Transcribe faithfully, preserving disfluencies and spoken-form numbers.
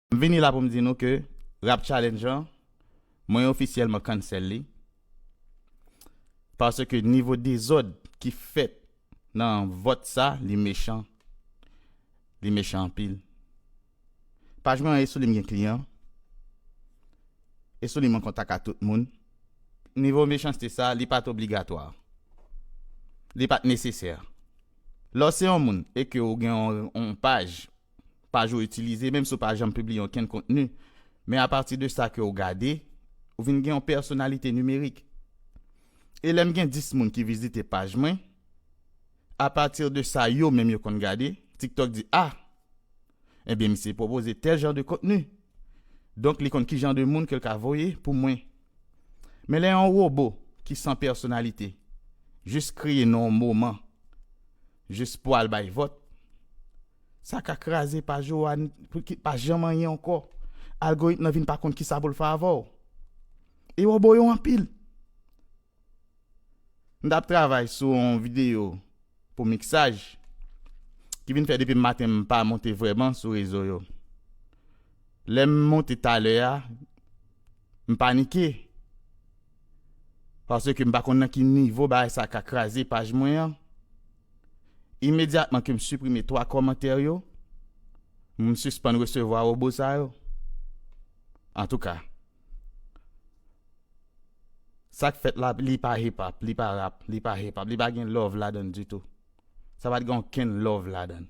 M vini la pou m di nou ke Rap Challenge an, mwen ofisyèlman cancel li. Paske nivo dezòd ki fèt nan vòt sa, li mechan. Li mechan anpil. Paj mwen an, e sou li m gen kliyan. E sou li m an kontak a tout moun. Nivo mechanste sa, li pa t obligatwa. Li pa t nesesè. Lè w se yon moun e ke w gen yon, yon paj, paj ou itilize, menm si w pa janm pibliye okenn kontni, men apati de sa ke w gade, ou vin gen yon pèsonalite nimerik. E lè m gen dis moun ki vizite paj mwen, apati de sa yo menm yo konn gade, TikTok di, ah, ebyen misye pwopoze tèl jan de kontni. Donk li konn ki jan de moun ke l ka voye pou mwen. Men lè yon wobo ki san pèsonalite, jis kreye nan yon moman, jis pou al bay vòt, sa ka kraze paj ou a, pou ki pa janm anyen ankò. Algoritm nan vin pa konn kisa pou l fè avè w. E wobo yo anpil. M t ap travay sou yon videyo pou miksaj, ki vin fè depi maten m pa monte vrèman sou rezo yo. Lè m monte talè a, m panike. Paske m pa konn nan ki nivo bagay sa ka kraze paj mwen an. Imedyatman ke m siprime twa kòmantè yo, m sispann resevwa wobo sa yo. Antouka, sa k fèt la, li pa hip hop, li pa rap, li pa hip hop, li pa gen love ladan l ditou. Sa pa t gen okenn love ladan l.